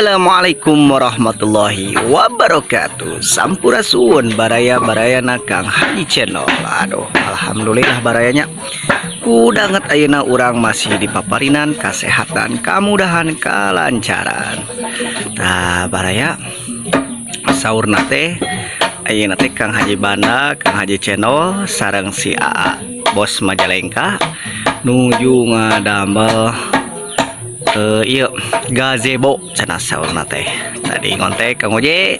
Assalamualaikum warahmatullahi wabarakatuh. Sampurasun baraya-barayana Kang Haji Channel. Aduh, alhamdulillah barayanya. Kudanget ayeuna urang masih di paparinan kesehatan, kemudahan, kelancaran. Nah, baraya, saurna teh ayeuna teh Kang Haji Banda, Kang Haji Channel sareng si AA Bos Majalengka nuju ngadamel iya gazebo cenah saurna teh. Tadi ngontek Kang Oje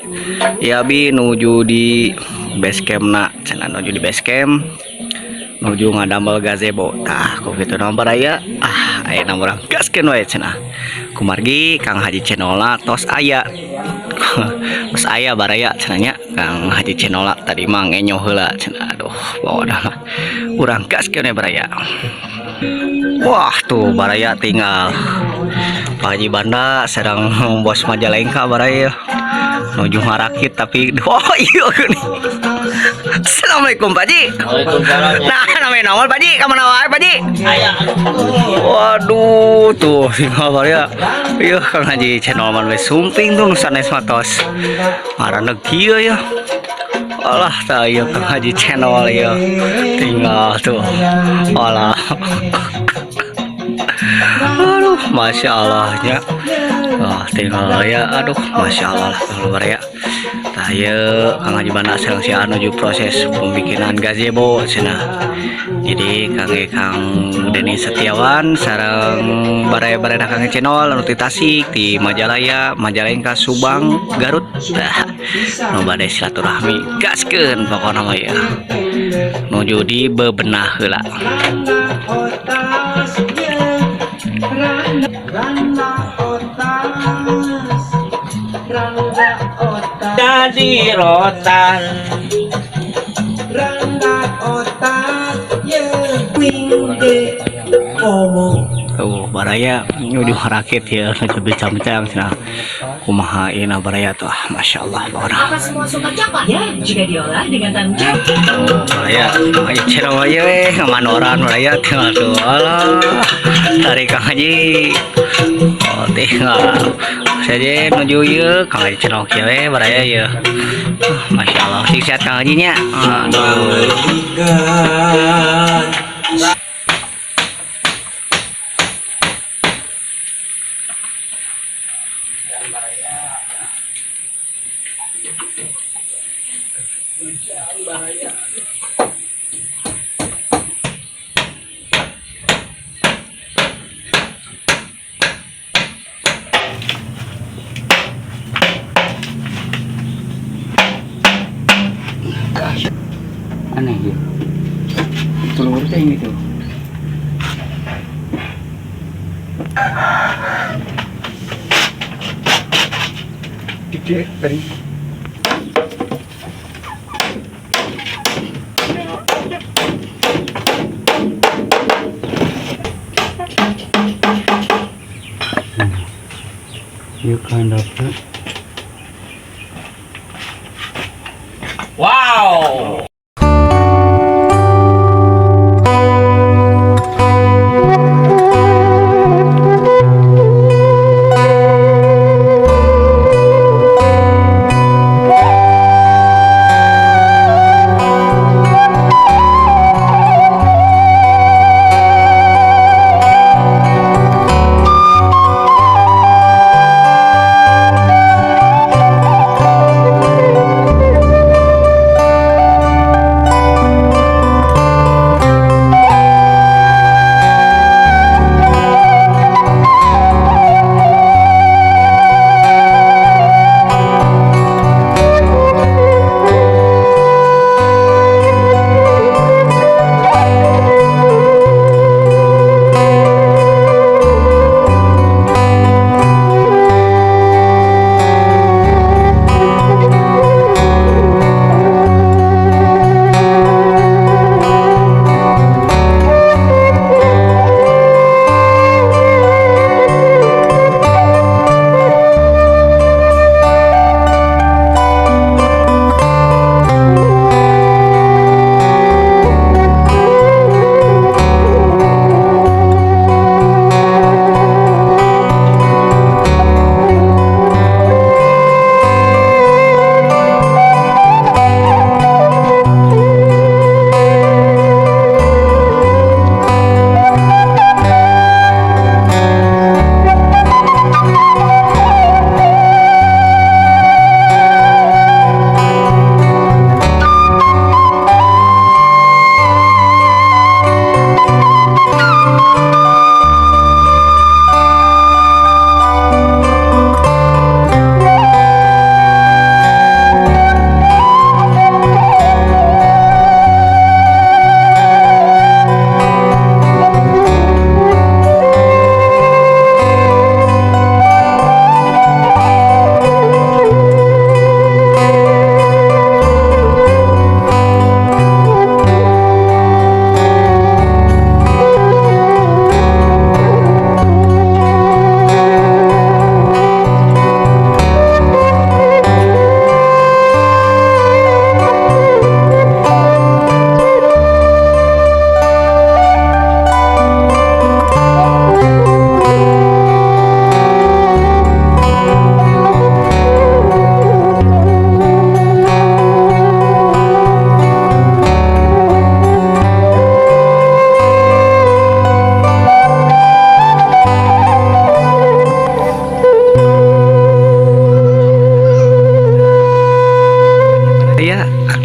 ya, bi nuju di base camp na cenah, nuju di base camp nuju ngadamel gazebo. Tah, kok gitu nomor aya, ah, aya urang gaskeun we cenah, kumargi Kang Haji Channel tos aya, tos aya baraya cenah nya. Kang Haji Channel tadi mah ngenyo heula cenah. Aduh, pokona mah urang gaskeun we baraya. Wah, tuh baraya, tinggal Pak Haji Banda sedang Bos Majalengka baraya nuju ngarakit, tapi oh iya gini. Assalamualaikum, Pak Haji. Waalaikumsalam. Nah, namanya nongol, Pak Haji, kamana wae, Pak Haji? Aya. Waduh, tuh tinggal baraya. Iya, Kang Haji Channel mah we sumping tuh nu sanes mah tos. Ngaranna kieu ya. Alah, tah ieu Kang Haji Channel ya. Tinggal tuh. Alah. Aduh, masya Allah nya. Wah, tinggal ya. Aduh, masya Allah lah kalau baraya. Tah ieu Kang Haji Banda sareng si nuju proses pembikinan gazebo cenah. Jadi Kang Kang Denny Setiawan sareng baraya-baraya Kang Channel anu ti Tasik, di Majalaya, Majalengka, Subang, Garut. Tah, nu bade silaturahmi gaskeun pokona mah ya. Nuju di bebenah heula. Jadi rotan. Randa otak ye wingge ngomong. Tuh, baraya nuju rakit ya, nuju bincang-bincang cenah. Kumaha ieu baraya tuh, ah, masya Allah pokona. Apa semua suka coklat? Ya, jika diolah dengan tanggung jawab. Tuh, baraya, ayo channel aja we, manoran baraya tinggal tuh. Alah, tarik Kang Haji. Oh, tinggal. Saja nuju ieu Kang Haji Channel kieu we baraya ieu. Ah, masya Allah, sing sehat Kang Haji nya. Aduh. Ikan. Aneh ya. Telur teh ini tuh. Gede tadi. Yuk kandapnya. Wow.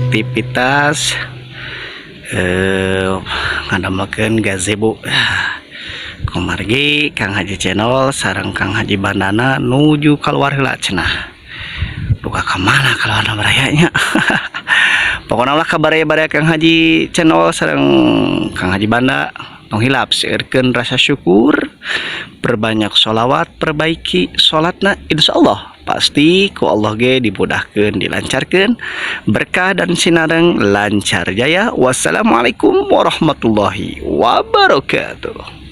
Aktivitas ngadamelkeun gazebo. Kumargi Kang Haji Channel sareng Kang Haji Bandana nuju keluar heula cenah. Duka ka mana keluar baraya nya. Pokoknya lah kabaraya-baraya Kang Haji Channel sareng Kang Haji Banda, tong hilap seueurkeun rasa syukur, perbanyak sholawat, perbaiki sholatna, insya Allah pasti ku Allah ge dimudahkan, dilancarkan, berkah dan sinareng lancar jaya. Wassalamualaikum warahmatullahi wabarakatuh.